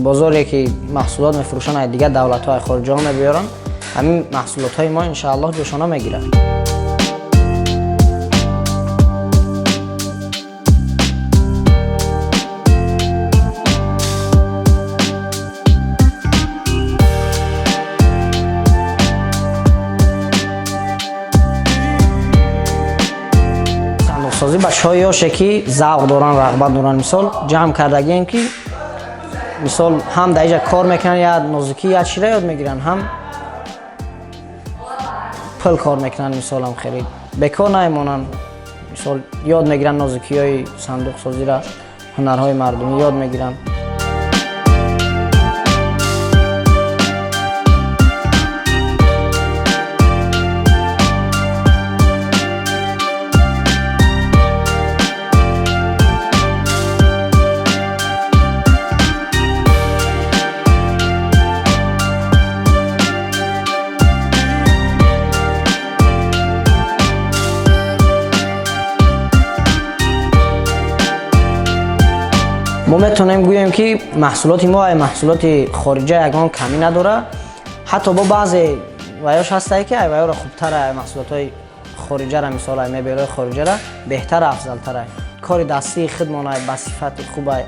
Бозоре ки маҳсулот мефурӯшанд, аз дигар давлатҳо, аз хориҷаҳо мебиёранд, ҳамин маҳсулотҳои мо иншааллоҳ ҷошона мегирад. Сандуқсозӣ бачаҳои ёше ки завқ доранд, рағбат доранд, мисол ҷамъ кардагием ки мисол ҳам дар инҷа кор мекунанд, я нозукӣ, я чиро ёд мегиранд, ҳам пул кор мекунанд, мисолам хеле бекор намемонанд, мисол ёд мегиранд нозукиҳои сандуқсозиро, ҳунарҳои мардумӣ ёд мегиранд. Мо метавонем гӯем ки маҳсулоти мо ай маҳсулоти хориҷа ягон камӣ надорад, ҳатто бо баъзе ваёш ҳастае ки ай ваёро хубтар, ай маҳсулотҳои хориҷара, мисол ай мебелҳои хориҷара беҳтар, афзалтар. Кори дастии худмон ай, ба сифати хуб, ай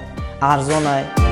арзон ай.